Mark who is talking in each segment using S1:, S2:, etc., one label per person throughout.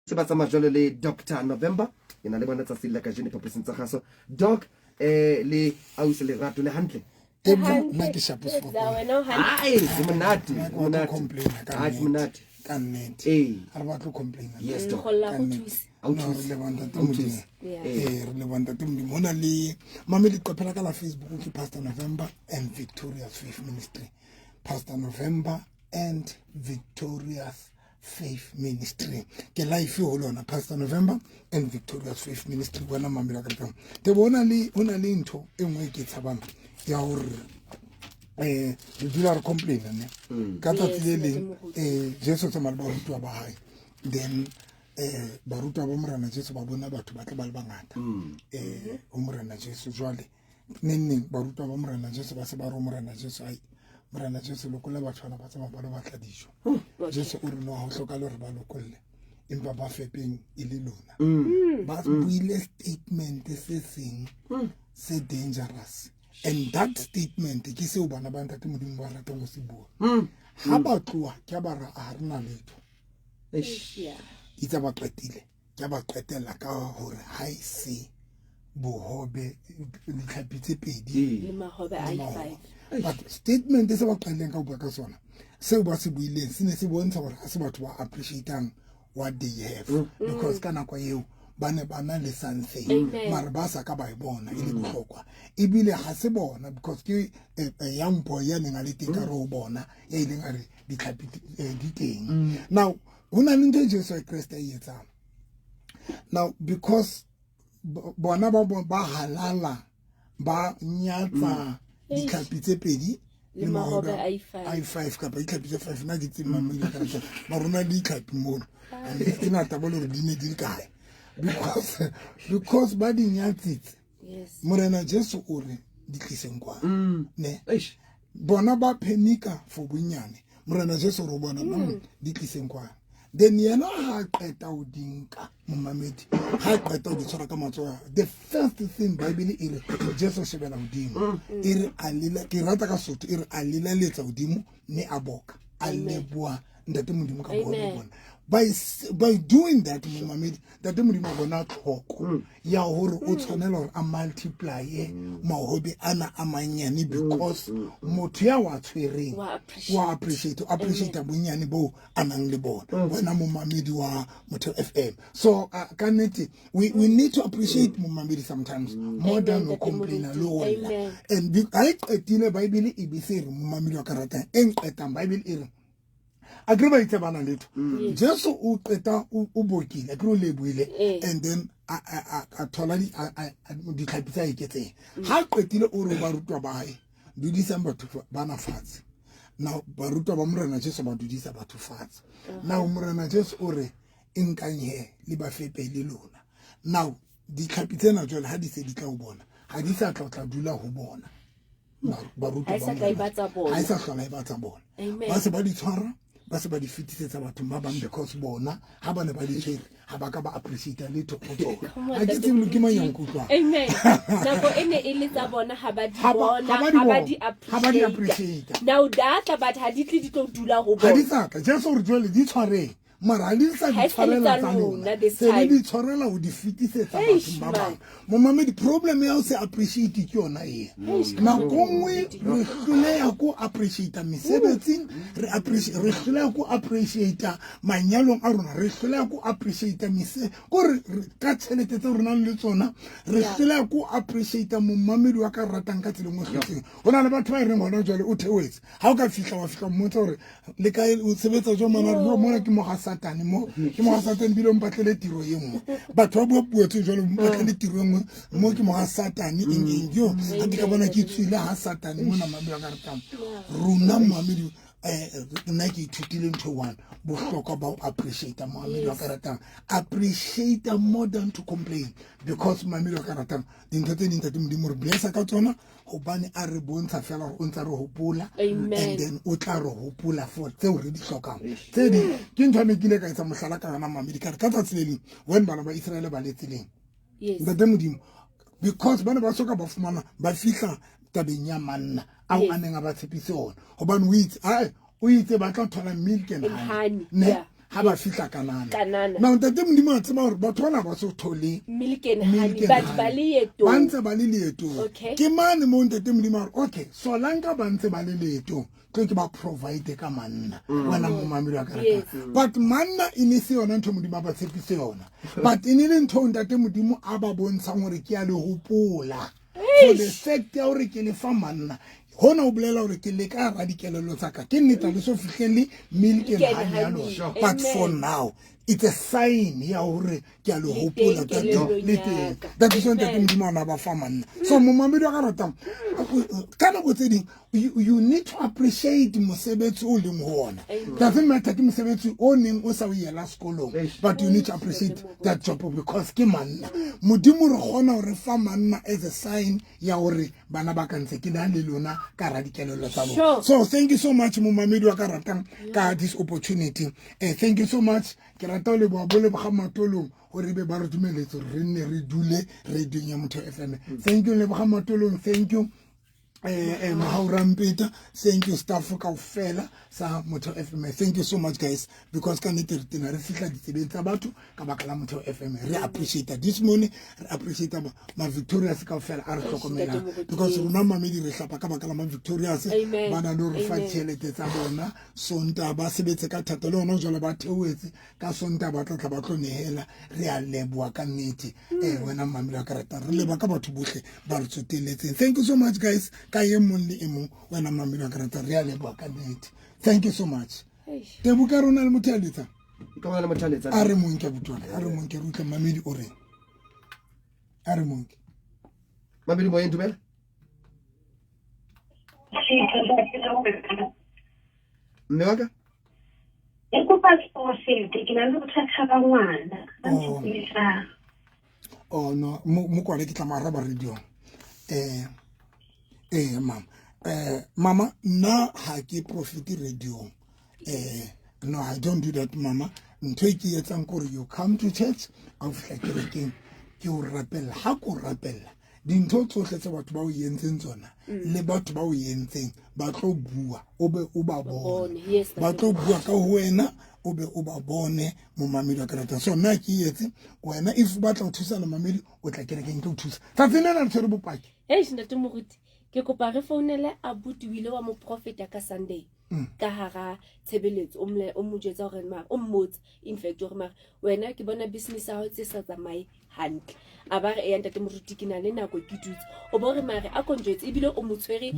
S1: Se ba tsamaya jwalo le Doctor November. Ke na le bona tsatsing la kajeno diphaposing tsa kgaso. Doc le ausi Lerato le hantle?
S2: Nna ke shapo
S1: Ai, ke monate, ke monate. Ai, ke monate.
S2: Ka nnete. Ee. Re batlo complain.
S1: Yes, doc.
S2: Re leboha Ntate Modimo. Ee, re leboha Ntate Modimo. Ho na le mame leqephe la ka la Facebook ke Pastor November and Victorious Faith Ministry. Pastor November and Victorious Faith Ministry. Ke life ho lona Pastor November and Victorious Faith Ministry bona mamela ka teng. Te bona le hona le ntho e nngwe ke tshabang ya hore re dula re complain ne. Ka tsatsi le leng Jesu tsamaya le barutwa ba hae. Then barutwa ba Morena Jesu ba bona batho ba tla ba le bangata. Ho Morena Jesu jwale neng neng barutwa ba Morena Jesu ba se ba re Morena Jesu ai Morena Jesu lokolla batho bana ba tsamaya ba lo batla dijo. Jesu o re no ha ho hlokahale hore ba lokolle empa ba fepeng e le lona. Ba buile statement se seng se dangerous and that statement ke seo bana ba Ntate Modimo ba ratang ho se bua. Ha ba tloha ke ba ra ha rena letho. Itse ba qetile ke ba qetella ka hore ha e se bohobe ditlhapi tse pedi
S3: le mahobe a five.
S2: But statement se ba qadileng ka ho bua ka sona seo ba se buileng se ne se bontsha hore ha se batho ba appreciatang what they have because ka nako eo ba ne ba na le something mare ba sa ka ba e bona e le bohlokwa ebile ha se bona because ke young boy ya neng a le teng ka re ho bona ya ileng a re ditlhapi di teng. Now ho na le ntho e Jesu Kreste a e etsang now because bona ba halala ba nyatsa ditlhapi tse pedi
S3: le mahobe a
S2: five kapa ditlhapi tse five nna ke tsebe mamedi ka tsa ba rona le ditlhapi mono and ke na taba le hore di ne di le kae because ba di nyatsitse. Morena Jesu o re di tliseng kwa ne bona ba phenika for bonnyane. Morena Jesu re bona di tliseng kwa. Then yena ha qeta ho di nka momamedi ha qeta ho di tshwara ka matsoho, the first thing Bible e re Jesu shebela hodimo e re a lela, ke rata ka Sotho e re a lelaletsa hodimo mme a boka a leboha Ntate Modimo ka bohobe bona. By doing that momamedi Ntate Modimo a bona tlhoko ya hore o tshwanela hore a multiplye mahobe ana a mannyane because motho ya wa tshwereng wa appreciate, appreciate bonnyane bo a nang le bona wena momamedi wa Motheo FM. So ka nnete we need to appreciate momamedi sometimes more than no complain le ho lla. And ha e qetile Bible e be se re momamedi wa ka ratang e nqetang Bible e re a kere ba itse bana letho Jesu o qeta o bokile a kere o lebohile and then a thola ditlhapi tsa eketseng ha qetile o re barutwa ba hae dudisang batho bana fatshe. Now barutwa ba Morena Jesu ba dudisa batho fatshe. Now Morena Jesu o re e nkang he le ba fepe le lona. Now ditlhapi tsena jwale ha di se di tla ho bona ha di sa tla tla dula ho bona barutwa ba Morena ha e sa hlola e ba tsa bona. Ba se ba di tshwara ba se ba di fetisetsa bathong ba bang because bona ha ba ne ba di tshwere ha ba ka ba appreciate letho go tsona. Ha ke tsebe ke mang ya nkutlwang.
S3: Amen. Nako e ne e le tsa bona ha ba di bona ha ba di appreciate. Now that but ha di tle di tlo dula ho bona.
S2: Ha di sa tla. Jesu o re jwale di tshwareng mara ha di sa di tshwarela tsa lona se le di tshwarela ho di fetisetsa bathong ba bang. Momamedi problem ya ho se appreciate ke yona e. Nako nngwe re hloleha ko appreciate mesebetsing, re appreciate re hloleha ko appreciate manyalong a rona, re hloleha ko appreciate mise ko re ka tjhelete tse rona le tsona, re hloleha ko appreciate momamedi wa ka ratang ka tsela e nngwe hlotseng. Ho na le batho ba e reng hona jwale o theohetse ha o ka fihla wa fihla mmotsa hore le kae o sebetsa jwang mona jo mona ke mo ga Satane mo ke mo ga Satane bile o mpatlele tiro e nngwe. Batho ba bua puo tse jwalo mpatlele tiro e nngwe mo ke mo ga Satane eng eng jo ha ke ka bona ke tswile ha Satane mona mamedi wa ka ratang rona momamedi nna ke ithutile ntho one bohlokwa ba ho appreciate momamedi wa ka ratang appreciate more than to complain because momamedi wa ka ratang dintho tse ding Ntate Modimo re blessa ka tsona hobane a re bontsha fela hore o ntsa re hopola and then o tla re hopola for tseo re di hlokang tse ding ke ntho ne ke ile ka etsa mohlala ka yona mamedi ka re ka tsatsi le leng when bana ba Israele ba le tseleng Ntate Modimo because ba ne ba soka ba fumana ba fihla tabeng ya manna ao a neng a ba tshepise ona hobane o itse ae o itse ba tla thola milk and honey ne. Ha ba fihla Kanana. Now ntate Modimo a tseba gore batho bana ba so thole
S3: milk and honey, but ba leetong.
S2: Ba ntse ba le leetong. Ke mane mo ntate Modimo a re okay, solanka ba ntse ba le leetong, tlo ke ba provide ka manna. Wena momamedi wa ka ratang. But manna e ne se yona ntho Modimo a ba tshepise yona. But e ne le ntho ntate Modimo a ba bontshang gore ke a le hopola. For the fact ya gore ke le fa manna, hona o bolela gore ke le ka hara dikelello tsa ka. Ke nnete ha le so fihlelle milk and honey ya lona. But for now, it's a sign ya hore ke a le hopola le teng. That is why ntate Modimo a na ba fa manna. So momamedi wa ka ratang, ka nako tse ding you need to appreciate mosebetsi o leng ho ona. Doesn't matter ke mosebetsi o neng o sa o yela sekolong, but you need to appreciate that job because ke manna. Modimo re kgona hore fa manna as a sign ya hore bana ba ka ntse ke na le lona ka hara dikelello tsa bona. So thank you so much momamedi wa ka ratang ka this opportunity. Thank you so much. Ke rata ho leboha bo leboga matolong gore be ba re dumeletse gore re nne re dule radio ya Motheo FM. Thank you leboga matolong, thank you. Mahau Rampeta, thank you staff kaofela sa Motheo FM. Thank you so much guys, because ka nnete re tena re fihla ditsebeng tsa batho ka baka la Motheo FM. Re appreciate this morning, re appreciate ma Victorious kaofela a re hlokomelang, because rona mamedi re hlapa ka baka la ma Victorious. Ba na le re fa tjhelete tsa bona Sonta, ba sebetse ka thata le hona jwale ba theohetse ka Sonta, ba tla tla ba tlo nehela. Re a leboha ka nnete. Wena mamedi wa ka ratang, re leboha ka batho bohle ba re tsoteletseng. Thank you so much guys, ka e mong le e mong wena mamedi wa ka ratang, re a leboha ka nnete. Thank you so much. Tebu ka rona le motho ya letsang.
S1: Ka bona le motho ya letsang.
S2: A re monke abuti wa ka, a re monke re utlwe mamedi o reng. A re monke.
S1: Mamedi moyeng, dumela. Mme wa ka?
S4: Ke kopa prophet, ke na le bothata ba ngwana. Ba ntshokodisang.
S2: Oh no, mo kwale ke tla mo araba radio. Mama. Mama, nna ha ke profit radio. No, I don't do that, mama. Ntho e ke etsang kore you come to church, a o fihla kerekeng, ke o rapella. Ha ke o rapella, dintho tsohle tse batho ba o entseng tsona le batho ba o entseng ba tlo bua, o be o ba bone. Ba tlo bua ka ho wena, o be o ba bone momamedi wa ka ratang. So nna ke etse wena, if o batla ho thusana mamedi, o tla kerekeng ke o thusa. Tsatsing lena re tshwere bopaki.
S3: Eish, ntate Moruti, ke kopa re founele abuti o ile wa mo profeta ka Sunday. Ka hara tshebeletso, o mle, o mo jwetsa hore mara, o mmotsa, in fact, hore mara, wena ke bona business ya hao tse sa tsamaye hantle. A ba re, eya ntate Moruti, ke na le nako ke dutse. O bo re mare, a ko njwetse, ebile o mo tshwere,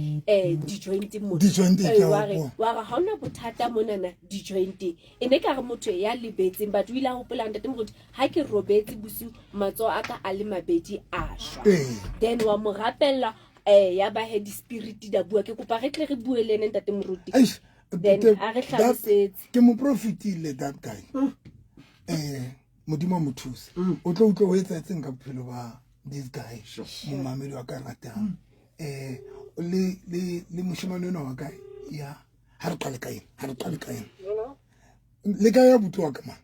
S3: di-joint mona.
S2: Di-joint ke a
S3: Wa re,
S2: hopola.
S3: wa re, ha hona bothata monana di-jointeng. E ne ka re motho ya lebetseng, but o ile a hopola ntate Moruti, ha ke robetse bosiu, matsoho a ka a le mabedi a shwa. Then wa mo rapella, ya ba he di-spirit di a bua. Ke kopa re tle re bue le ene ntate Moruti.
S2: Eish,
S3: Then a re hlalosetse.
S2: Ke mo profitile that guy. Modimo a mo thuse. O tlo utlwa ho etsahetseng ka bophelo ba this guy. Momamedi wa ka ratang. Le moshemane enwa wa kae? Ya, ha re qale ka ena, ha re qale ka ena.
S5: Hello?
S2: Le kae ya buti wa ka mang?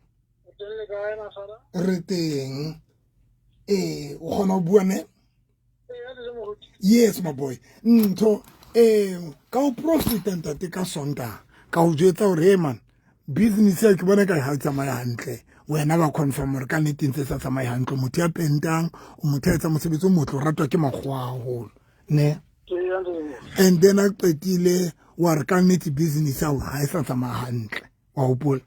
S5: Teng le kae, Masala?
S2: Re teng. O kgona ho bua ne? Yes, my boy. Ntho, ka o profita ntate ka Sontaha, ka o jwetsa hore, hey man, business ya ke bona ka ha e tsamaya hantle. Wena ba confirm hore ka nnete ntse sa tsamaye hantle. Motho ya pentang, o motho ya etsang mosebetsi o motle, o ratwa ke makgowa haholo, ne? And then a qetile wa re ka nnete business ya hao ha e sa tsamaya hantle. Wa hopola?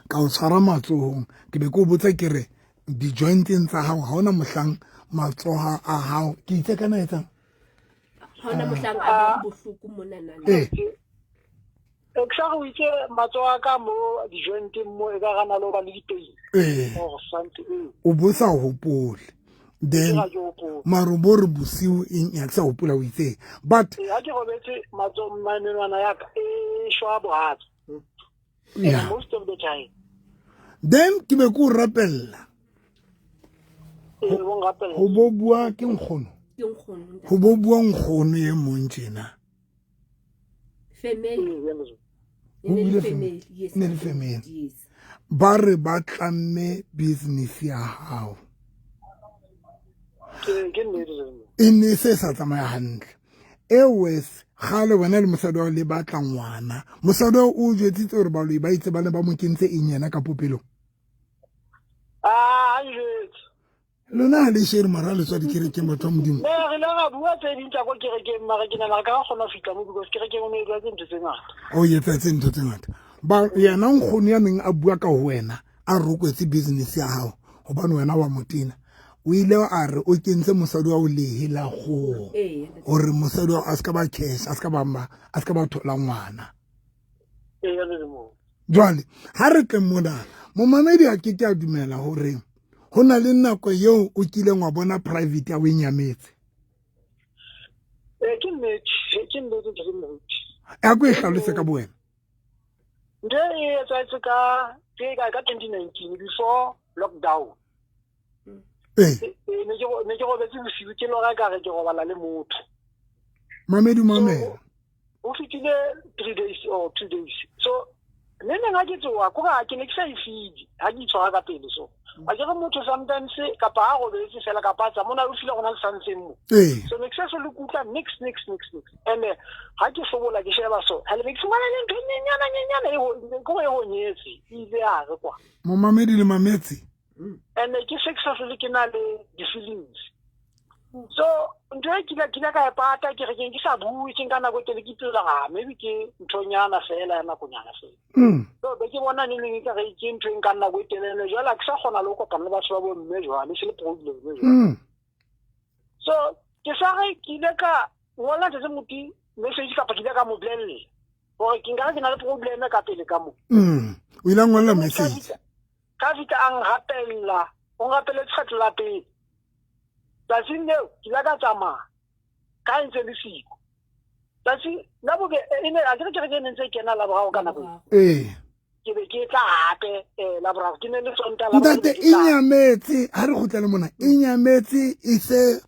S2: Ka o tshwara matsohong, ke be ke o botsa ke re di-jointeng tsa hao ha hona mohlang matsoho a hao ke itse kana etsang?
S3: Ha hona mohlang a bang bohloko monana.
S5: Ke sa re o itse matsoho a ka mo di-jointeng mo e ka ga na le ho ba le di-pain. Or something.
S2: O bo sa hopole. Then
S5: Ke ga ke hopole.
S2: maro bo re bosiu eng ya ke sa hopola o itseng. But
S5: Ha ke robetse matsoho menwana ya ka e shwa bohatsa.
S2: Yeah.
S5: Most of the time.
S2: Then ke be ke o rapella.
S5: Bo nrapella.
S2: Ho bo bua ke nkgono.
S3: Ke nkgono, ntate.
S2: Ho bo bua nkgono e mong tjena.
S3: Family.
S2: Ho
S3: E ne le
S2: buile
S3: family,
S2: family.
S3: yes,
S2: Ne le family.
S3: Yes.
S2: Ba re ba tlamme business ya hao.
S5: Ke nnete seo.
S2: E ne se sa tsamaya hantle. E worse, Gale wena le mosadi wa le batla ngwana. Mosadi wa o jwetsitse gore baloi ba itse ba ne ba mo kentse eng yena ka popelong?
S5: Ah, njwetse.
S2: Lona ha le shere mara le tswa dikerekeng batho ba Modimo.
S5: Ne re ile ra bua tse ding tsa ko kerekeng mara ke nahana re ka kgona ho fihla mo because kerekeng o ne etsa tse ntho tse ngata.
S2: O etsa tse ntho tse ngata. Ba yena nkgono ya neng a bua ka ho wena a rokwetse business ya hao hobane wena wa motena. O ile a re o kentse mosadi wa o lehe la kgoho hore mosadi wa a ska ba cash a ska ba a ska ba thola ngwana. Jwale ha re tle mona momamedi a ke ke a dumela hore ho na le nako eo o kileng wa bona private ya o e nyametse.
S5: Ke nnete, ke nnete ke nnete.
S2: A ko e hlalose ka bowena.
S5: Ntho e etsahetse ka ke ka 2019 before lockdown. Ne ke robetse bosiu ke lora ka re ke robala le motho.
S2: Mamedi mamela.
S5: O fetile 3 days or 2 days. So ne neng ha ke tsoa ko ga ke ne ke sa e feel ha ke itshwara ka pele so. A ke re motho sometimes kapa ha robetse fela kapa a tsa mona o feel go na le something mo. So ne ke sa so le kutlwa nix nix nix nix. And ha ke sobola ke sheba so ha le be ke fumana le ntho nyenyana nyenyana e ko e honyetse e ile ya re kwa.
S2: Momamedi le mametsi.
S5: And ke se ke sa hlole ke na le di-feelings. So ntho e kile kile ka e pata ke re ke ke sa bue ke nka nako e telele ke ipela ga maybe ke nthonyana fela ya nakonyana fela. So be ke bona neng neng ka re ke ntho e nkang nako e telele jwale ha ke sa kgona le ho kopana le batho ba bo mme jwale se le problem jwale. So ke sa re ke ile ka ngolla Ntate Moruti message kapa ke ile ka mo bolella gore ke nka ke na le problem ka pele ka mo.
S2: O ile a ngolla message.
S5: Ka fihla a nrapella, o nrapeletse kgetlo la pele. Tsatsing leo ke ile ka tsamaya ka e ntse le siko. Tsatsi la bobe e ne a ke re ke ne ntse kena la boraro ka nako.
S2: Ee.
S5: Ke be ke tla hape la boraro ke ne le sonta la
S2: Ntate e nyametse ha re kgutlele mona e nyametse e se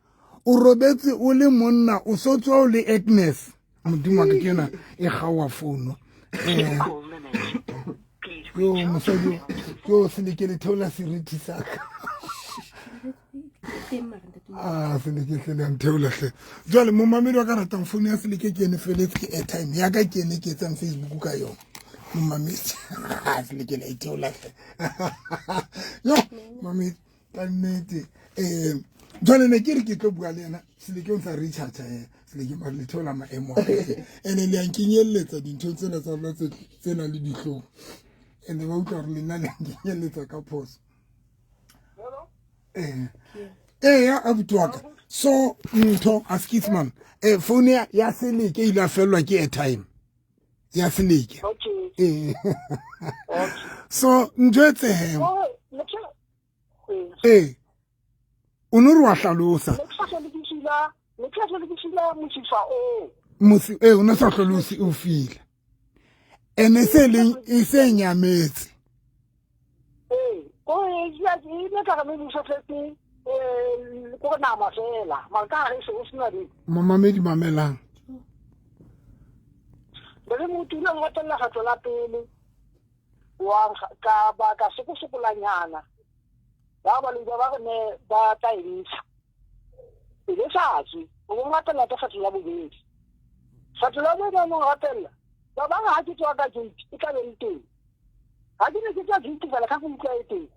S2: o robetse o le monna o so tswa o le Agnes. Modimo wa ka ke yona e gaowa fono. Yo mosadi yo seleke le theola seriti sa ka. Ah seleke hle le ntheola hle. Jwale momamedi wa ka ratang fono ya seleke ke ene feletse ke airtime ya ka ke ene ke etsang Facebook ka yona. Momamedi ah seleke le theola hle. Yo momamedi ka nnete jwale ne ke re ke tlo bua le yena seleke o ntsa recharge eh seleke mare le theola maemo a ene le a nkenyelletsa dintho tsena tsa lona tse nang le dihlong ene ba utlwa gore le nna le a nkenyelletsa ka phoso eya abuti wa ka so ntho askis man phone ya seleke ile a fellwa ke airtime ya seleke so ntho e tseheng ee o no re wa hlalosa ee o ne sa hlole o fila ene se leng e se nyametse momamedi mamelang
S5: le motho o ile a ngatella kgetlo la pele wa ka ba ka sokosokolanyana ba ba le ba re ne ba tla e ntsha e be sa tswe o bo ngatella ka kgetlo la bobedi kgetlo la bobedi ba mo ngatella ba bang ha ke tswa ka gate e tla be le teng ha ke ne ke tswa gate fela ka go utlwa e teng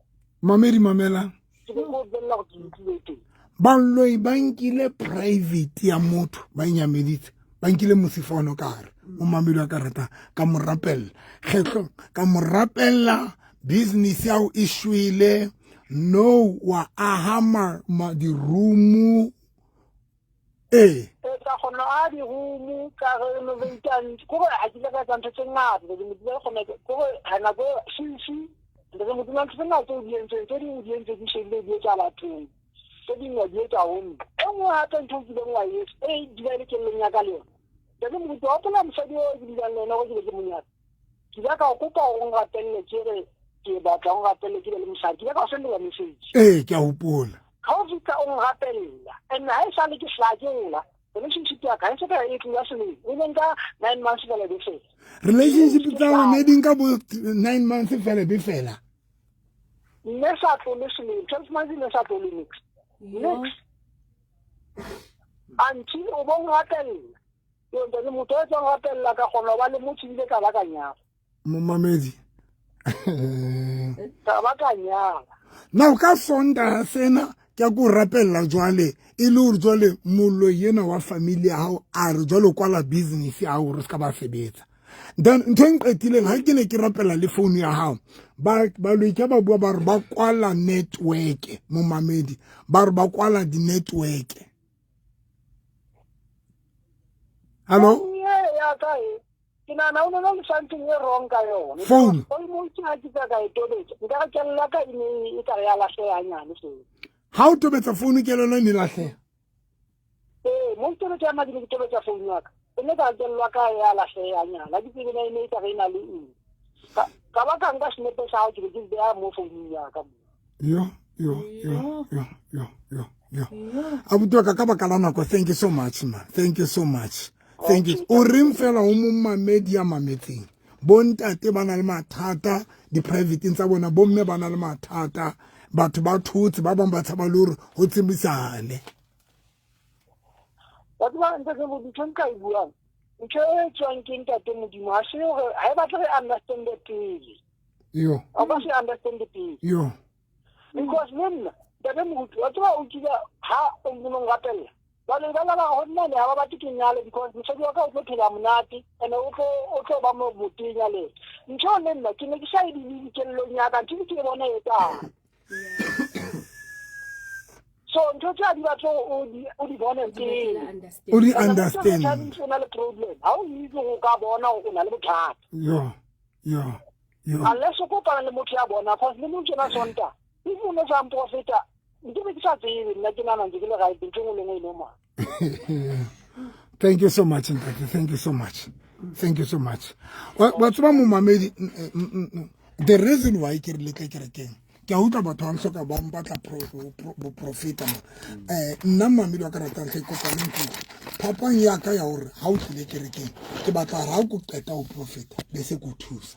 S2: mamedi mamelang
S5: ke be go bolela gore ke utlwile e teng
S2: Baloi ba nkile private ya motho ba nyameditse ba nkile mosifono ka gare o mamedi wa ka rata ka mo rapella kgetlong ka mo rapella business ya o e shwele no wa aha ma dirumu ee
S5: ka kgona a dirumu ka renovate kore ga ke ile ka etsa ntho tse ngata ke mo dula kgona kore ga nako since le modimo ntho tse ngata tse o di entseng tse dingwe o di entse di shebile di etsa bathong tse dingwe wa di etsa ho nna e nngwe gape ntho o kileng wa etsa e dula e le kelelong ya ka le yone ntate moruti wa gopola mosadi o ke dulang le ena gore ke be ke monyana ke ile ka o kopa gore o nrapelele ke re ke batla o nrapelele ke be le mosadi ke ile ka o sendela message
S2: ee ke a gopola
S5: ga o fitlha o nrapelela and ga e sale ke fla ke ola relationship ya ka e se ka e tlola seleng e leng ka 9 months fela be fela
S2: relationship tsa rona di nka bo 9 months fela be fela
S5: ne sa tlole seleng 12 months ne sa tlole nix nix until o bo nrapella. Yo ntate motho a tswang rapella ka kgona ba le motho ile ka ba ka nyala.
S2: Momamedi.
S5: Ka ba ka nyala.
S2: Na o ka sonda sena ke ko rapella jwale e le hore jwale mollo yena wa family ya hao a re jwale kwala business ya hao re se ka ba sebetsa. Then ntho e nqetileng ha ke ne ke rapela le phone ya hao ba baloi ke ba bua ba re ba kwala network momamedi ba re ba kwala di network. Hello?
S5: Ya ka e. Ke nahana o ne le something e wrong ka yone.
S2: Phone.
S5: Phone ke ha ke ka e tobetsa. Nka re kelello ka e ne e ka re ya lahleha nyane fela.
S2: Ha o tobetsa phone kelello e ne lahleha.
S5: Ee, mo ke tobetsa ma ke ne ke tobetsa phone ya ka. E ne ka kelello ka ya lahleha nyane. Ha ke tsebe na e ne e ka re e na le eng. Ka ba ka nka senepe sa hao ke be ke beha mo founung ya ka.
S2: Yo, yo, yo, yo, yo, yo. Yo. Abuti wa ka ka baka la nako thank you so much man. Thank you so much. Thank you. O reng fela o momamedi ya mametseng. Bontate ba na le mathata di-privateng tsa bona, bomme ba na le mathata, batho ba thotse, ba bang ba tshaba le hore ho tsebisane.
S5: Wa tseba ntate Moruti, ntho nka e buang, ntho e tswang ke ntate Modimo ha se hore ha e batle re understand pele.
S2: Yo.
S5: O ka se understand pele.
S2: Yo.
S5: Because le nna ntate Moruti, wa tseba o kile ha o neng rapella jwale ba laba go nna le ha ba batle ke nyale because mosadi wa ka o tlo phela monate and o tlo o tlo ba mo botenya le ntho le nna ke ne ke sa e believe kelellong ya ka ntho ke e bona e etsang. So ntho tse a di batle o di o di bone pele.
S2: O di understand.
S5: O na le problem. Ha o itse go ka bona o na le bothata.
S2: Yo. Yo. Yo.
S5: Unless o kopana le motho ya bona cause le motho yena sonta. If o ne sa mprofeta nke be ke sa tsebe nna ke nana ntse ke le right ntho engwe le engwe e normal.
S2: Thank you so much ntate. Thank you so much. Thank you so much. Wa tseba momamedi the reason why ke re letle kerekeng ke a utlwa batho ba hloka ba mpatla boprofeta mo nna mmamedi wa ka ratang tlhe kopaneng kutlwa phapang ya ka ya hore ha o tlile kerekeng ke batla ha o qeta ho profeta be se ke o thusa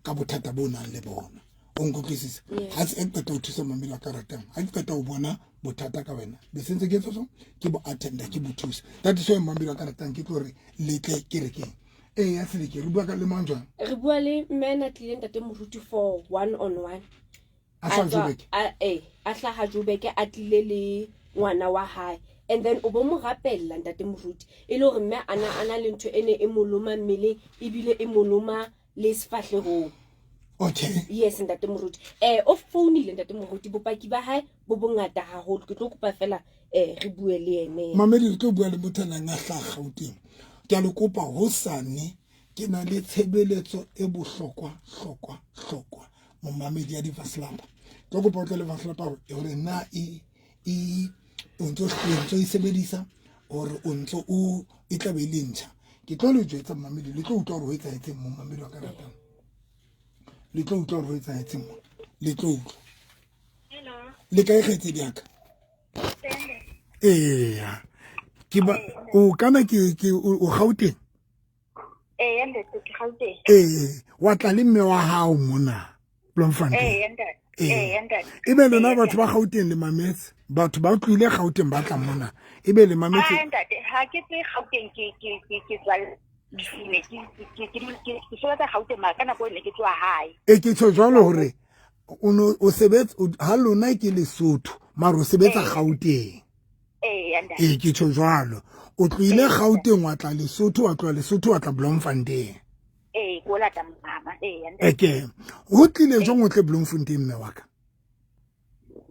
S2: ka bothata bo nang le bona o nkutlwisisa ha se qeta ho thusa mmamedi wa ka ratang ha ke qeta ho bona bothata ka wena be sentse ke etsa so ke bo attenda ke bo thusa that is why mmamedi wa ka ratang ke tlo re letle kerekeng ee ya seleke re bua ka le mang jwang
S3: re bua le mme na tlile ntate Moruti for one on one
S2: a sa Joburg
S3: a hlaha Joburg a tlile le ngwana wa hae and then o bo mo rapella ntate Moruti e le hore mme ana ana le ntho e ne e mo loma mmeleng ebile e mo loma le sefahlehong.
S2: Okay.
S3: Yes ntate Moruti. O founile ntate Moruti bopaki ba hae bo bongata haholo. Ke tlo kopa fela re bue le ene.
S2: Mamedi re tlo bua le motho a nang a hlaha Gauteng. Ke a le kopa hosane ke na le tshebeletso e bohlokwa hlokwa hlokwa momamedi ya Divaslapa. Tlo kopa o tle le Vaslapa hore na e e o ntso ntso e sebedisa hore o ntso o e tla be le ntjha. Ke tlo le jwetsa mamedi le tlo utlwa hore ho etsahetseng mo mamedi wa ka ratang. Le tlo utlwa hore ho etsahetseng mo. Le tlo utlwa.
S4: Hello.
S2: Le kae kgaitsedi ya ka? Eya. Ke ba o kana ke ke o Gauteng?
S4: Ee ntate ke Gauteng.
S2: Ee, wa tla le mme wa hao mona Bloemfontein.
S4: Ee ntate. Ee ntate.
S2: Ebe lona batho ba Gauteng le mametse. Batho ba tlohile Gauteng ba tla mona. Ebe le mametse.
S4: Ah ntate, ha ke tswe Gauteng ke ke ke ke tswa ne ke ke ke ke sebetsa Gauteng mara ka nako e ne ke tswa hae.
S2: E ke tjho jwalo hore o no o sebetsa ha lona ke Lesotho mara o sebetsa Gauteng.
S4: Ee
S2: e ke tjho jwalo o tlohile Gauteng wa tla Lesotho wa tloha Lesotho wa tla Bloemfontein.
S4: Ee ko lata mama ee
S2: eke ho tlile jwang o tle Bloemfontein mme wa ka?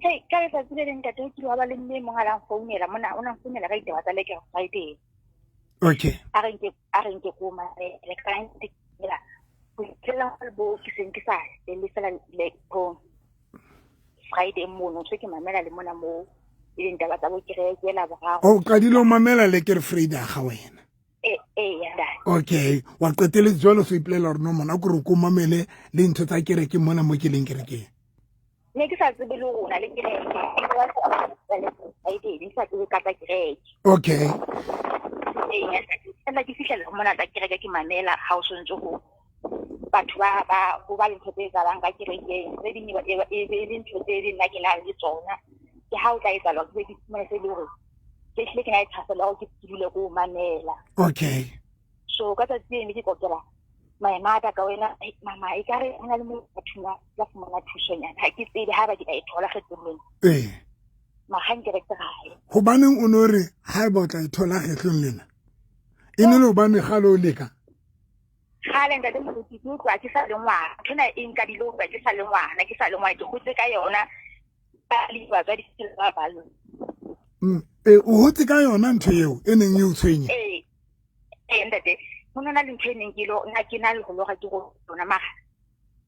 S4: Hey ka letsatsi le leng ntate o kile wa ba le mme mong a la nfounela mona o na nfounela ka ditaba tsa Lekker Friday.
S2: Okay.
S4: A re nke a re nke ko mamele ka ntela go iphela le bo ke seng ke sa le fela le go Friday mono se ke mamela le mona mo e leng taba tsa bo kereke la boraro.
S2: O qadile o mamela Lekker Friday ga wena.
S4: Ee ee ntate.
S2: Okay, wa qeteletse jwalo so ipolela hore no mona ko re ko mamele le ntho tsa kereke mona mo ke leng kerekeng.
S4: Ne ke sa tsebe le rona le kereke. Friday ne ke sa tsebe ka tsa kereke.
S2: Okay.
S4: Ee, fela ke fihlela mona tsa kereke ke mamela ha o sontse ho batho ba ba ho ba le ntho tse etsahalang ka kerekeng tse ding e be le ntho tse ding nna ke nang le tsona ke ha o tla etsahala ke be ke fumane se le hore ke hlile ke na le thahasello ya hore ke dule ke o mamela.
S2: Okay.
S4: So ka tsatsi le ne ke kokela maemata ka wena, mama e ka re ho na le mo batho ba tla fumana thusonyana, ha ke tsebe ha ba ke ka e thola kgetlong lena.
S2: Ee.
S4: Magang ke re try.
S2: Hobaneng o no re ha eba o tla e thola kgetlong lena? E ne le hobane kgale o leka?
S4: Kgale ntate moruti ke utlwa ke sa le ngwana. Nthwena e nkadile utlwa ke sa le ngwana, ke sa le ngwana ke hotse ka yona. Ba le batswadi ba ba lona.
S2: E o hotse ka yona ntho eo e neng e o tshwenye?
S4: Ee. Ee ntate, ho na le ntho e neng ke lo nna ke na le ho lora ke go yona mara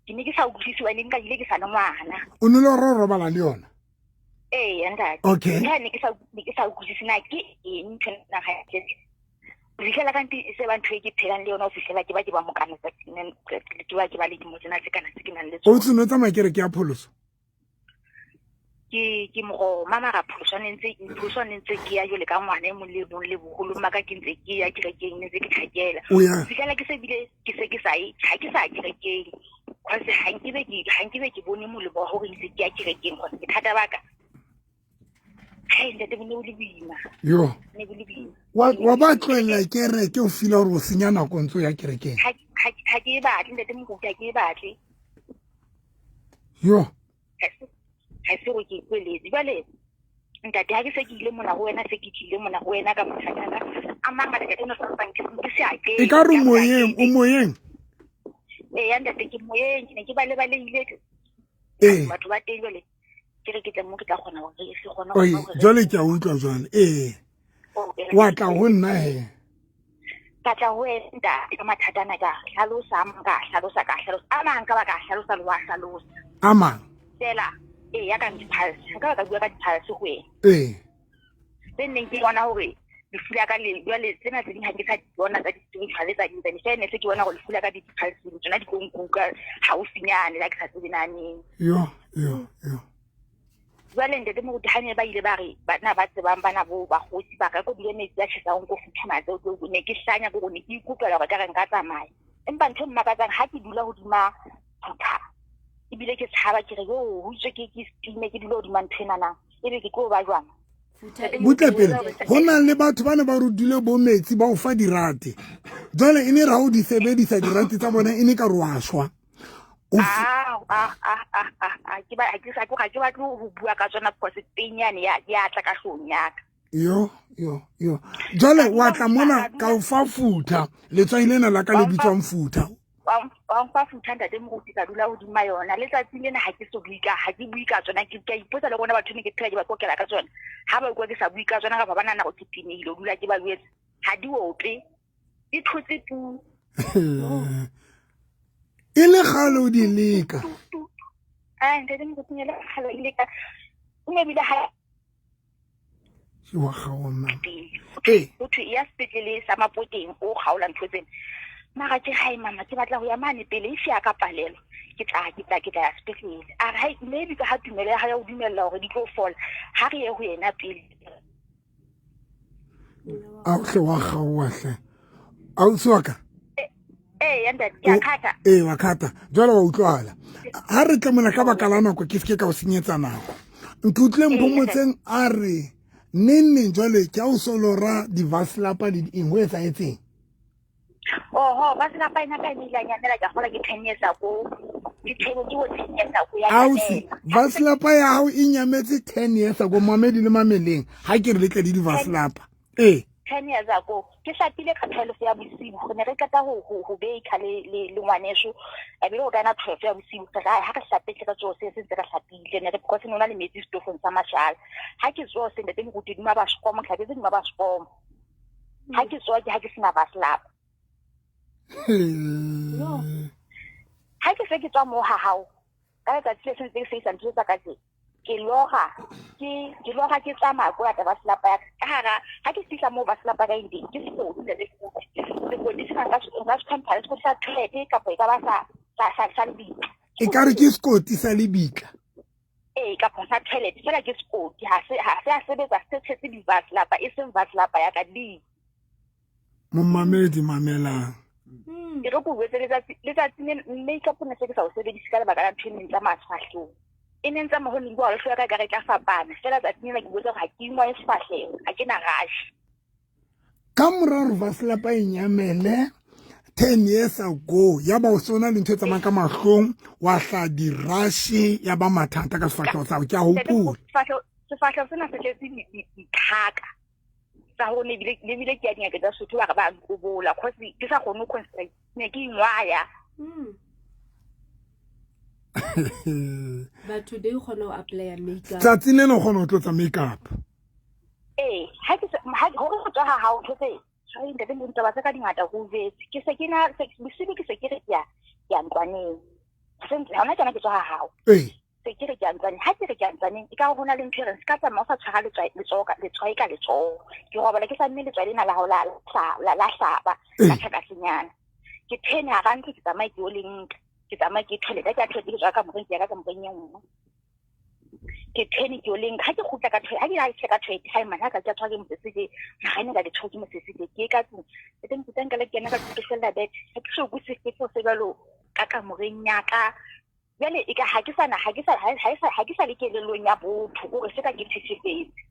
S4: ke ne ke sa utlwisise wena nka ile ke sa le ngwana.
S2: O ne le ro robala le yona?
S4: Ee ntate.
S2: Okay.
S4: Nna ne ke sa ne ke sa utlwisise na ke eng ntho ena ga ya tletse. Ho fihlela ka nte e se ba ntho e ke phelang le yona ho fihlela ke ba ke ba mokana ke ba ke ba le dimo tsena tse kana tse ke nang le
S2: tsona. O tseno tsamaya kereke ya pholoso?
S4: Ke ke moroma mara pholoso ne ntse pholoso ne ntse ke ya jwale ka ngwana e mong le mong le boholong ba ka ke ntse ke ya kerekeng ne ntse ke tjhakela. Ho fihlela ke se bile ke se ke sa ye ha ke sa ya kerekeng cause ha nkebe ke ha nkebe ke bone molemo wa hore ntse ke ya kerekeng cause bothata ba ka hai ntate bo ne bo le boima.
S2: Yo.
S4: Ne bo le boima.
S2: Wa wa ba tlohella kereke o feel hore o senya nako ntse o ya kerekeng.
S4: Ha ha ke e batle ntate moruti ha ke e batle.
S2: Yo.
S4: Ha se gore ke ikweletse jwale ntate ha ke se ke ile mona ho wena se ke tlile mona ho wena ka mathata a mangata ntate no sa ke ke se a ke
S2: e ka re moyeng o moyeng
S4: ee ya ntate ke moyeng ke ne ke ba lebalehile
S2: ee
S4: batho ba teng jwale ke re ke tle mo ke tla kgona gore re kgone
S2: go jwale ke a utlwa jwale ee wa tla ho nna he
S4: ka tla ho wena ntate ka mathata ana ka hlalosa a mang ka hlalosa ka hlalosa a mang ka ba ka hlalosa le wa hlalosa
S2: a mang
S4: fela ee ya kang di-pulse nka ba ka bua ka di-pulse ho wena
S2: ee
S4: tse nneng ke bona hore lefu la ka le jwale tsena tse ding ha ke sa di bona tsa di-spiritual tsa ding tsane fela ne se ke bona hore lefu la ka di di-pulseng tsona di tlo nkuka haufinyane la ke sa tsebe naneng
S2: yo yo yo
S4: Jwale ntate moruti ha ne ba ile ba re bana ba tsebang bana bo bakgotsi ba ka ko bile metsi a tjhesang ko futhumatse o tlo ne ke hlanya ko ne ke ikutlwela hore ka re nka tsamaya empa ntho e mmakatsang ha ke dula hodima phutha ebile ke tshaba ke re yo ho itswe ke ke steam ke dula hodima ntho ena na ebe ke tlo ba jwang
S2: butle pele go na le batho ba ne ba rutile bo metsi ba o fa dirate jwale e ne ra o di sebedisa dirate tsa bona e ne ka re wa shwa
S4: Ah, ah, ah, ah, ah, ah, ke ba ke sa ga ke batle go bua ka tsona because pain yane ya ya tla ka hlong ya ka.
S2: Yo, yo, yo. Jwale wa tla mona ka o fa futha, letswai lena la ka le bitswang futha.
S4: Wa mfa futha ntate moruti ka dula hodima yona. Letsatsi lena ha ke so bue ka ha ke bue ka tsona ke ka ipotsa le rona batho ne ke phela ke ba kokela ka tsona. Ha ba utlwa ke sa bue ka tsona kapa ba nahana gore ke tenehile o dula ke ba jwetsa. Ha di ope. Di thotse tu.
S2: E le kgale o di leka.
S4: Ah, ntate moruti e le kgale o di leka. O ne bile ha
S2: Ke wa kgaoha mama.
S4: Ee. Ho thwe ya sepetlele sa Mapoteng o kgaola ntho tsena. Mara ke hae mama ke batla ho ya mane pele if ya ka palelwa ke tla ke tla ke tla ya sepetlele. A re hai maybe ka ha tumelo ya hae ya ho dumella hore di tlo fola ha re ye ho yena pele.
S2: A hle wa kgaoha hle. Ausi wa ka.
S4: Ee, ntate, ke a khatha.
S2: Ee, wa khatha. Jwale wa utlwahala. Ha re tle mona ka baka la nako ke seke ka o senyetsa nako. Nke utlwile Mphomotseng a re neng neng jwale ke a o solora di-vaslapa le di eng ho etsahetseng?
S4: Oho, vaslapa ena ka e ile ya nyamela ke a kgolwa ke 10 years ago. Ke thebo ke bo 10 years ago ya
S2: Ausi, vaslapa ya hao e nyametse 10 years ago mamedi le mameleng ha ke re le tle le di-vaslapa. Ee.
S4: 10 years ago ke hlapile ka 12 ya bosiu re ne re qeta ho ho ho baker le le le ngwaneso e be o kana 12 ya bosiu re ra ha re hlapetse ka tsoho se se ntse re hlapile ne re because ne ona le metsi setofong sa mashala ha ke tsoho se ntate moruti duma ba skomo hlapetse duma ba skomo ha ke tsoha ke ha ke sena vaslapa ha ke se ke tswa mo ha hao ka letsatsi le sentse ke se isa ntho tsa ka tse ke lora ke ke lora ke tsamaya ko lata vaslapa ya ka hara ha ke fihla moo vaslapa ka eng ke sekoti le sekoti se nka nka se compare sekoti sa toilet kapa e ka ba sa sa sa sa lebitla
S2: e ka re ke sekoti sa lebitla
S4: ee kapa sa toilet fela ke sekoti ha se ha se a sebetsa se tshetse di-vaslapa e seng vaslapa ya ka di
S2: Momamedi mamelang.
S4: E re ko jwetse letsatsi letsatsi le makeup ne se ke sa o sebedise ka lebaka la ntho e neng tsamaya sefahlehong. E neng tsamaya ho neng bua le hlooho ya ka ekare e tla fapana. Feela tsatsing lena ke botsa hore ha ke ingwae sefahleho, ha ke na rash.
S2: Ka mora gore vaslapa e nyamele 10 years ago, ya ba o sona le ntho e tsamayang ka mahlong, wa hla dirashe, ya ba mathata ka sefatlhego sa gago. Ke a gopola.
S4: Sefatlhego sena se tletse ditlhaka tsa gore ne ebile ke ya dingaka tsa Sotho ba re ba nkobola cause ke sa kgone go concentrate, ne ke ingwaya.
S3: But today o kgona go apply makeup.
S2: Tsatsing lena o kgona go tlotsa makeup.
S4: Ee, ha ke gore go tswa ga gago ntho tse sorry ntate mo ditaba tsa ka dingata go jetse ke se ke na bosigo ke se ke re ke ya ke ya ntlwaneng sentle ga ona tsona ke tswa ga gago
S2: ee
S4: se ke re ke ya ntlwaneng ha ke re ke ya ntlwaneng e ka go na le ntho e reng se ka tsamaya o sa tshwara letswai ka letsogo ke robala ke sa mme letswai lena la gago la hlaba ka tlhakasenyana ke thene ga ntlo ke tsamaye ke yo le nka ke tsamaye ke toilet ke ya toilet ke tswa ka kamoreng ke ya ka kamoreng e nngwe ke thene ke oleng ga ke gutla ka toilet ga ke ya ka toilet ga mana ka ke tshwa ke mosese ke magane ka ke tshwa ke mosese ke ke ka tlung e teng ke teng ka le kena ka ke fella bed ga ke so go sefefo se jalo ka kamoreng ya ka jale e ka ga ke sana ga ke sa ga ke sa le kelelong ya botho gore se ka ke thethefetse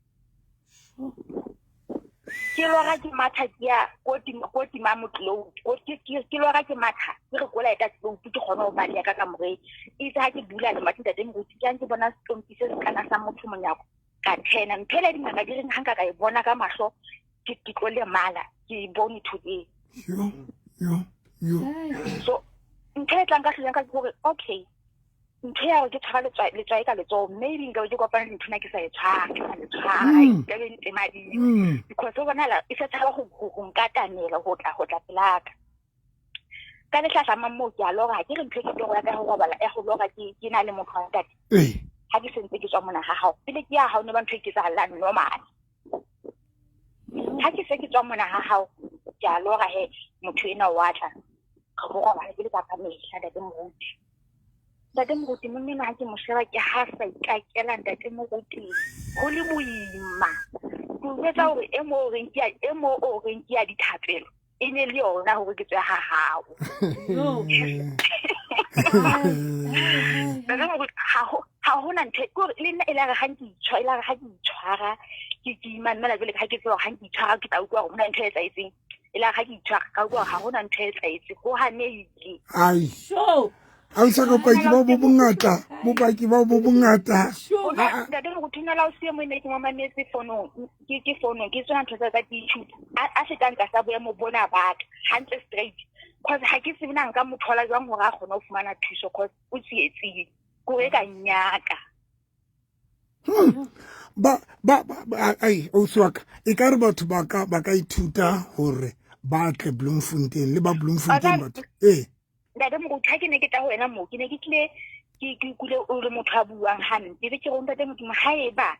S4: ke lora ke matha ke ya ko tima motlou ke lora ke matha ke re kola eta tlou ke kgone go baleya ka kamoreng itse ga ke bula lemati ntate moruti ke ke bona setompi se se kana sa motho monyako ka thena ntho ele dingaka di reng ga nka ka e bona ka mahlo ke tlo lemala ke e bone today
S2: yo yo yo
S4: so ntho e tlang ka tlhong ka ke gore okay ntho ya gore ke tshwara letswai ka letsogo maybe nka ke kopana le nthona ke sa e tshwara ke sa le tshwara ka be ntemadile because o bonala e sa tshaba go nkatamela go tla go tla pelaka ka letlhatlhamang moo ke a lora ke re ntho e ke toro ya ka go robala ya go lora ke na le motho wa ntate ga ke sentse ke tswa mona ga gago pele ke ya ga o ne ba ntho e ke tsagalang normal ga ke se ke tswa mona ga gago ke a lora he motho ena wa tla re go robala ke le ka ka mehla ntate moruti ntate moruti monna enwa ha ke mo sheba ke ha sa ikakela ntate moruti go le boima ke utlwetsa gore e mo o reng ke ya e mo o reng ke ya dithapelo e ne le yona gore ke tswe ga gago ntate moruti ga gona ntho kore le nna e la re ga nke itshwara e la re ga ke itshwara ke ke imamela jale ga ke tseba ga nke itshwara ke tla utlwa gore go na ntho e etsaetseng e la ga ke itshwara ka utlwa ga gona ntho e etsaetse go haneile
S2: ai ausa ka bopaki ba bo bongata bopaki ba bo bongata
S4: ntate go thunela o sie mo ne ke mo mametse fonong ke ke fonong ke tsona ntho tsa tsa YouTube a fetang ka sa boemo bona ba ka hantle straight cause ha ke tsebe na nka mo thola jwang hore a kgone ho fumana thuso cause o tsietsing kore ka nyaka
S2: Ba ba ba ai ausi wa ka e ka re batho ba ka ba ka ithuta hore ba tle Bloemfontein le ba Bloemfontein batho ee
S4: ntate moruti ha ke ne ke tla ho wena moo ke ne ke tlile ke ke utlwile o le motho a buang hampe be ke re ntate modimo ha eba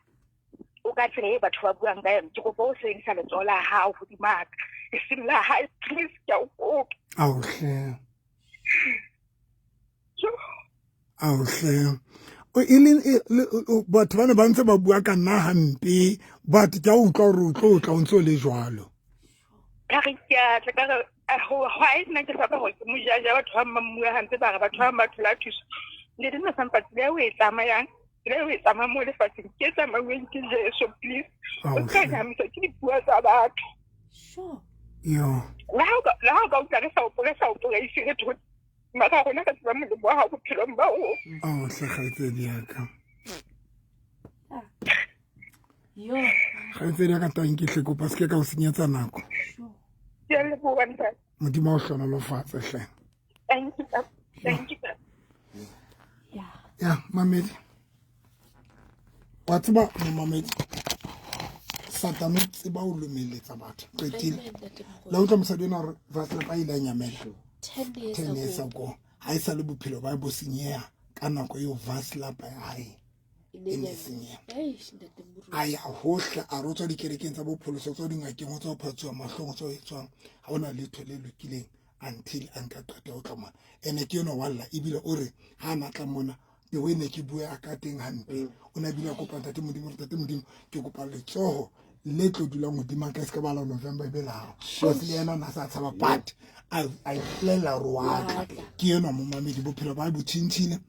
S4: o ka tsela e batho ba buang ka yone ke kopa o sebedisa letsoho la hao hodima ka e seng la hae please ke a o kopa
S2: aohle aohle e leng batho ba ne ba ntse ba bua ka nna hampe but ke a utlwa gore o tlo o tla o ntse o le jwalo
S4: ka re ke a tla ka re ga e nna ke hloka gore ke mo jaja batho ba mmua hampe ba re batho ba ba thola thuso le dina sampa tsela e o e tsamayang tsela e o e tsamayang mo lefatsheng ke e tsamauweng ke Jesu please o se ka nyahamisa ke dipuo tsa batho
S2: yo
S4: le ha o ka utlwa re sa o re sa o poraise re thotse mara rona re tseba molemo wa gago bophelong ba o
S2: ao hle kgaitsedi yaka kgaitsedi ya ka tanke hle kopa se ke ka o senyetsa nako modimo a o hlonolofatse hle ya mamedi wa tseba momamedi satane o tseba o lomeletsa batho qetile la utlwa mosadi ena gore vaslap a ile a nyamela ten years ago ga e sa le bophelo ba bo senyeha ka nako eo vaslap ya hae e ne senyeha a ya hohle a re o tswa dikerekeng tsa bopholoso tswa dingakeng o tswa ho phatsuwa mahlong o tswa o etswang ga ona letho le lokileng until a nka qeto ya ho tla mona ene ke enwa wa lla ebile o re ha a na tla mona the way ne ke bua ka teng hampe o ne a bile a kopa ntate modimo gore ntate modimo ke kopa letsogo le tlo dulang godimo ka se ka bala november e be lago because le ena o ne a sa tshaba but a ipolelela gore wa tla ke enwa momamedi bophelo ba bo tšhintšhile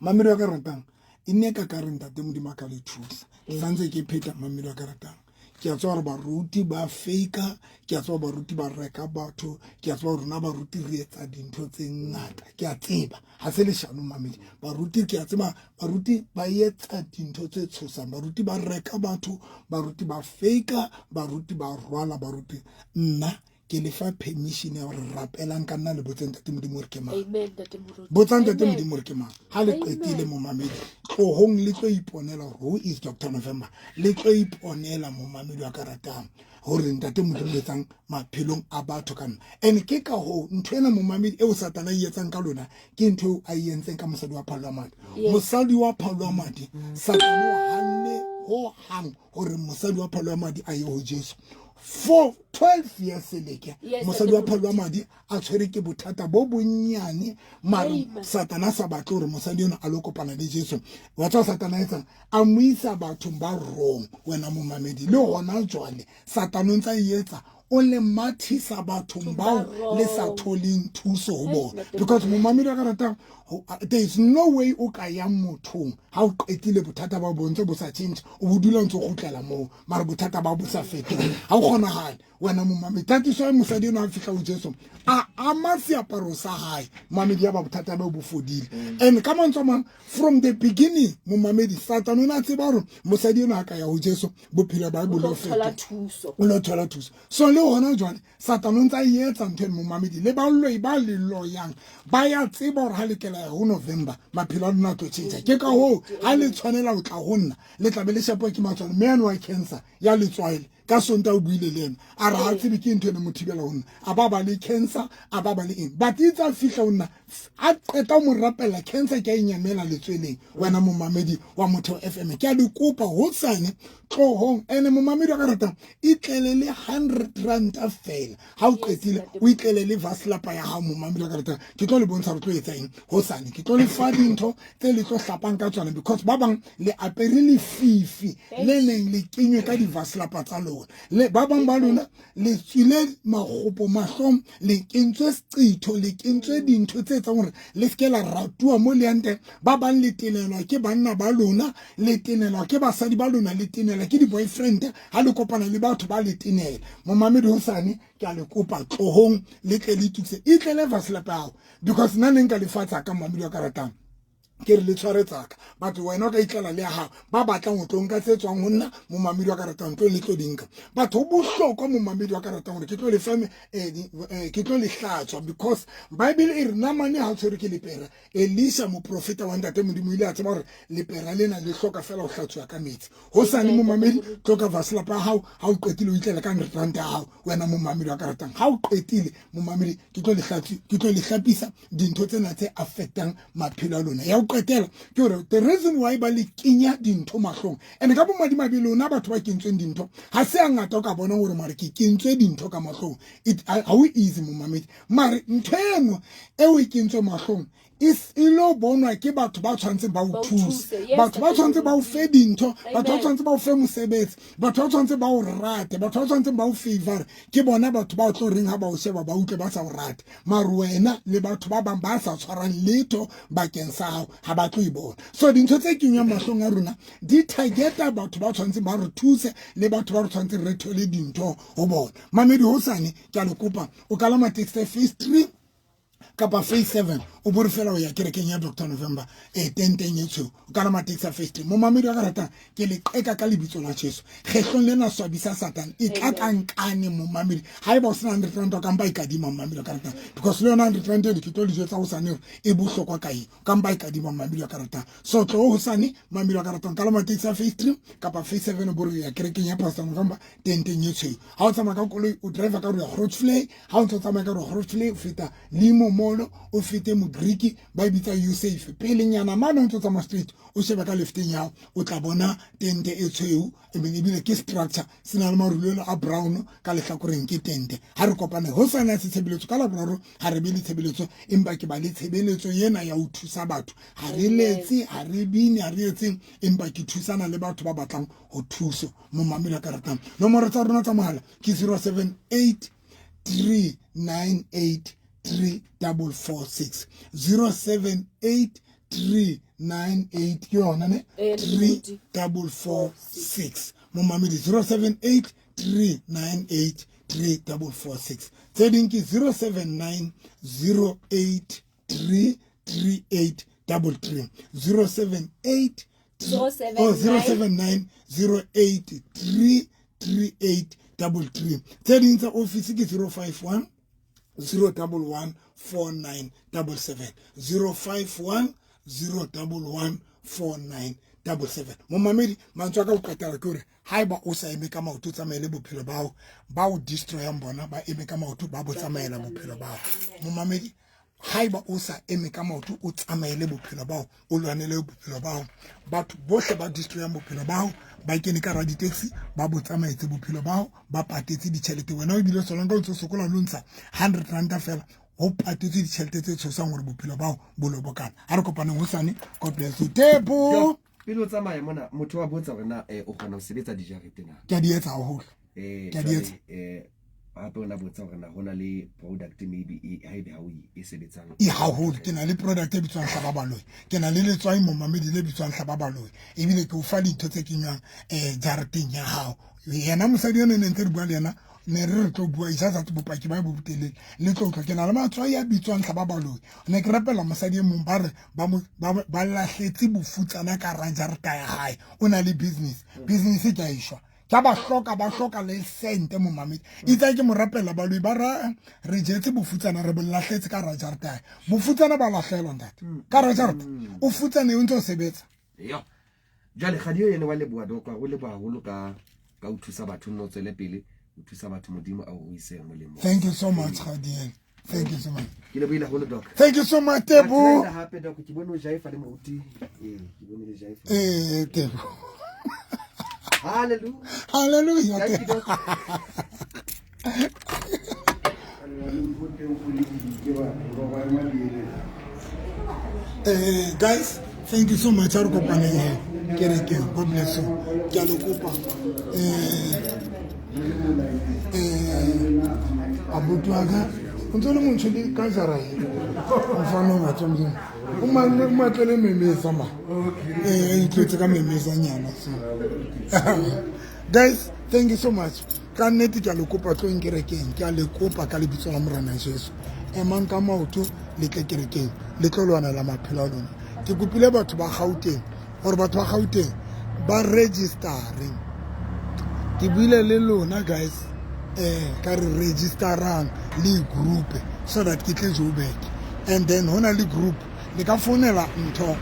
S2: mamedi wa ka ratang e ne ka ka re ntate modimo a ka le thusa ke santse ke pheta mamedi wa ka ratang Ke a tseba gore baruti ba faka, ke a tseba baruti ba reka batho, ke a tseba gore rona baruti re etsa dintho tse ngata. Ke a tseba ga se leshano mamedi. Baruti, ke a tseba baruti ba etsa dintho tse tshosang, baruti ba reka batho, baruti ba faka, baruti ba rwala baruti. Nna ke le fa permission ya gore rapelang ka nna, le botseng Ntate Modimo gore ke mang. Botsang Ntate Modimo gore ke mang. Ha le qetile, momamedi, tlohong le tlo iponela gore who is Dr November. Le tlo iponela, momamedi wa ka ratang, gore Ntate Modimo etsang maphelong a batho ka nna. And ke ka hoo ntho ena, momamedi, eo Satana e etsang ka lona, ke ntho eo a e entseng ka mosadi wa phalo wa madi. Mosadi wa phalo wa madi, Satana o hanne ho hang gore mosadi wa phalo wa madi a ye ho Jesu for 12 years. Seleke mosadi wa phalo wa madi a tshwere ke bothata bo bonnyane, mare Satana sa batle gore mosadi eno a lo kopana le Jesu. Wa tswa Satana etsang? A mo isa bathong ba wrong. Wena momamedi, le gona jwale Satana o ntse a e etsa, o le mathisa bathong bao le sa tholeng thuso ho bona, because momamedi wa ka ratang, there is no way o ka yang mothong ha o qetile bothata ba bo ntse bo sa change, o bo dula ntse o kgutlela moo, mare bothata ba bo sa fetoge. Ha o kgonagale, wena momamedi. Tatiso ya mosadi eno, a fitlha ho Jesu, a ama seaparo sa hae, momamedi, ya ba bothata ba bo fodile. And ka mantswe a mang, from the beginning, momamedi, Satane o ne a tseba gore mosadi eno a ka ya ho Jesu, bophelo ba bo lo fetoha, o lo thola thuso. So le hona jwale Satane o ntse a etsa ntho eno, momamedi. Le baloi ba le loyang ba ya tseba gore ha le kela ya ho November, maphelo a lona a tlo tšhentšha. Ke ka hoo ha le tshwanela ho tla ho nna, le tlabe le shapuwa ke matswalo. Mme ane wa cancer ya letswaele, ka Sonta o buile le ena, a re ha tsebe ke ntho ene mo thibela ho nna, a ba ba le cancer, a ba ba le eng, but itse a fihla ho nna, a qeta ho mo rapella, cancer ke a e nyamela letsweleng. Wena momamedi wa Motheo FM, ke a le kopa, hosane tlohong. Ene momamedi wa ka ratang, itlele le R100 fela. Ha o qetile, o itlele le vaslapa ya hao. Momamedi wa ka ratang, ke tlo le bontsha re tlo etsa eng hosane. Ke tlo le fa dintho tse le tlo hlapang ka tsona, because ba bang le apere lefifi le neng le kenywe ka divaslapa tsa lona. Le ba bang ba lona le tswile makgopo mahlong, le kentswe seqitho, le kentswe dintho tse etsang gore le seke la ratuwa mo le yang teng. Ba bang le tenelwa ke banna ba lona, le tenelwa ke basadi ba lona, le tenelwa ke di-boyfriend. Ha le kopana le batho ba le tenela. Momamedi, hosane ke a le kopa, tlohong le tle le itukise, itlele vaslapa yago, because nna ne nka lefatshe ka, momamedi wa ka ratang, ke re le tshware tsaka. Batho wena o ka itlela le ya gago. Ba batlang go tlo nka tse tswang go nna, momamedi wa ka ratang, tlo le tlo di nka. Batho, ho bohlokwa, momamedi wa ka ratang, gore ke tlo le fa, ke tlo le hlatswa, because Bible e re namane ha o tshwerwe ke lepera. Elisa, moprofeta wa Ntate Modimo, ile a tseba gore lepera lena le hloka fela go hlatswiwa ka metsi. Ho sane, momamedi, tlo ka vaselapa ya gago. Ha o qetile, o itlela ka R100 ya gago. Wena momamedi wa ka ratang, ha o qetile, momamedi, ke tlo le hlapisa dintho tsena tse affectang maphelo a lona. Ya ho qetela ke gore the reason why ba le kenya dintho mahlong, and ka bomadimabe lona batho ba kentsweng dintho, ha se a ngata o ka bonang gore mare ke kentswe dintho ka mahlong. Ha o easy, momamedi, mare ntho eno eo e kentswe mahlong e lo bonwa ke batho ba tshwanetseng ba o thuse, batho ba tshwanetse ba o fe dintho, batho ba tshwanetse ba o fe mosebetsi, batho ba tshwanetse ba o rate, batho ba tshwanetseng ba o favor. Ke bona batho ba tlo reng ha ba o sheba, ba utlwe ba sa o rate, mare wena le batho ba bang ba sa tshwarang letho bakeng sa hao ha ba tlo e bona. So dintho tse kenywang mahlong a rona di targeta batho ba tshwanetseng ba re thuse le batho ba re tshwanetseng re thole dintho ho bona. Mamedi, hosane ke a le kopa, o kalama taxi phase 3 kapa phase 7, o bore fela o ya kerekeng ya Dr November, e tenteng e tshweu. O kalama taxi ya phase 3. Momamedi wa ka ratang, ke le qeka ka lebitso la Jesu, kgetlong lena swabisa Satane. E tla ka nkane, momamedi. Ha eba o sena R100, o kampa e kadima, momamedi wa ka ratang, because le yona R100 eno ke tlo le jwetsa hosane hore e bohlokwa ka eng. Kampa e kadima, momamedi wa ka ratang. So tlo hosane, momamedi wa ka ratang, kalama taxi ya phase 3 kapa phase 7, o bore ya kerekeng ya Pastor November, tenteng e tshweu. Ha o tsamaya ka koloi, o driver ka gore ya Grootvlei. Ha o ntse o tsamaya ka gore Grootvlei, o feta Limo Molo, o fete Mogriki ba e bitsa Usafe pelenyana mane, o ntse o tsamaya straight, o shebe ka lefteng ya o tla bona tente e tshweu. Ebile ke structure se na le marulelo a brown ka lehlakoreng, ke tente. Ha re kopane ho sana se tshebeletso ka Laboraro. Ha re be le tshebeletso, empa ke ba le tshebeletso ena ya ho thusa batho. Ha re letse, ha re bine, ha re etseng, empa ke thusana le batho ba batlang ho thuso. Momamedi a ka ratang, nomoro tsa rona tsa mohala ke 078 398 3446, 078 398 ke yona ne 3446. Momamedi 078 398 3446. Tse ding ke 079 083 3833. 078 oh 079 083 3833. Tse ding tsa office ke 051 011 4977. 051 011 4977. Momamedi, mantswe a ka ho qetela ke hore haeba o sa eme ka maoto, o tsamaele bophelo bao ba o destroyang bona, ba eme ka maoto, ba bo tsamaela bophelo bao. Momamedi, haeba o sa eme ka maoto, o tsamaele bophelo bao, o lwanele bophelo bao. Batho bohle ba destroyang bophelo bao ba kene ka hara di-taxi, ba bo tsamaetse bophelo bao, ba patetse ditjhelete. Wena o bile solang ka o ntso sokola lo ntsha 100 ranta fela, ho patetswe ditjhelete tse tshosang hore bophelo bao bo lo bokana. Ha re kopaneng hosane. God bless you. Tebo,
S1: pele o tsamaya mona, motho wa botsa hore na o kgona ho sebetsa dijarete na?
S2: Ke a di etsa haholo. Ke a di etsa.
S1: Hape o na botsa hore na ho na le product maybe haebe ha o e sebetsang.
S2: E haholo. Ke na le product e bitswang hlaba baloi, ke na le letswai, momamedi, le bitswang hlaba baloi, ebile ke o fa dintho tse kenywang jareteng ya hao. Yena mosadi eno ne ntse re bua le yena, ne re re tlo bua ijazat bopaki ba bo botelele le tlo utlwa. Ke na le matswai a bitswang hlaba baloi. Ne ke rapela mosadi e mong, ba re ba lahletse bofutsana ka hara jareta ya hae. O na le business, business ke a eshwa, ka ba hloka, ba hloka le sente. Momamedi, itse ke mo rapela, baloi ba ra re jetse bofutsana, re bo lahletse ka hara jareta ya hae. Bofutsana ba lahlelwa, ntate, ka hara jareta. O futsane o ntse o sebetsa.
S1: Yo, jwale kgadio ene wa leboha, Doc, o leboha haholo ka ho thusa batho. Nno tswele pele o thusa batho, Modimo a o ruise molemo.
S2: Thank you so much, Khadiel, thank you so much.
S1: Ke lebohile haholo, Doc.
S2: Thank you so much, Tebo.
S1: Hape, Doc, ke bone o jaifa le moruti, ee, ke bone le jaifa.
S2: Eh, Tebo.
S1: Hallelujah.
S2: Hallelujah.
S1: Thank you, Doc.
S2: Guys, thank you so much. Ha re kopaneng he kerekeng. God bless you. Ke a le kopa, abuti wa ka, o ntse o le montsho le ka jara e mfana o batla Modimo o matlele memesa ma itletse ka memesanyana. So guys, thank you so much. Ka nnete ke a le kopa, tlong kerekeng. Ke a le kopa ka lebitso la Morena Jesu, emang ka maoto, le tle kerekeng, le tlo lwanela maphelo a lona. Ke kopile batho ba Gauteng gore batho ba Gauteng ba registere. Ke buile le lona, guys, ka re registerang le group so that ke tle Joburg. And then ho na le group, le ka founela ntho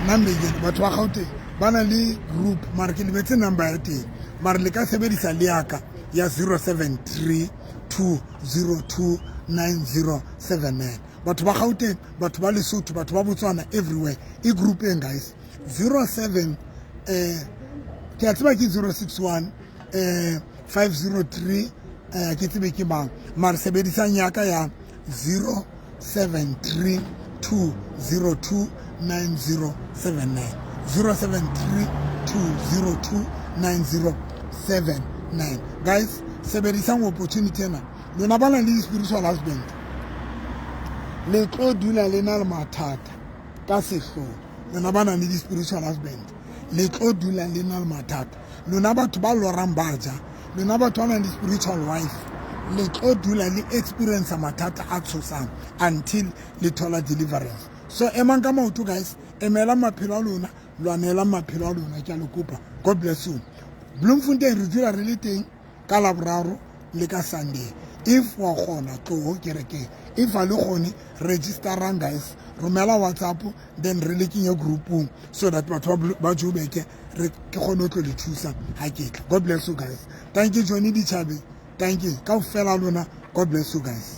S2: number ena. Batho ba Gauteng ba na le group, mare ke lebetse number ya teng, mare le ka sebedisa le yaka ya 073 202 9079. Batho ba Gauteng, batho ba Lesotho, batho ba Botswana, everywhere, e groupeng, guys. 07 ke a tseba ke 061 503, ke tsebe ke mang, mare sebedisang yaka ya 073 202 9079, 073 202 9079. Guys, sebedisang opportunity ena. Lona ba nang le spiritual husband, le tlo dula le na le mathata ka sehloho. Lona ba nang le di-spiritual husband, le tlo dula le na le mathata. Lona batho ba lorang ba ja, lona batho ba nang le spiritual wife, le tlo dula le experience mathata a tshosang until le thola deliverance. So emang ka maoto, guys, emelang maphelo a lona, lwanelang maphelo a lona, ke a le kopa. God bless you. Bloemfontein re dula re le teng ka Laboraro le ka Sunday. If wa kgona, tloho kerekeng. If a le kgone, registerang, guys. Romela WhatsApp, then re le kenye groupong so that batho ba Joburg re ke kgone ho tlo le thusa ha ke tla. God bless you, guys. Thank you, Johnny Dichabe. Thank you kaofela lona. God bless you, guys.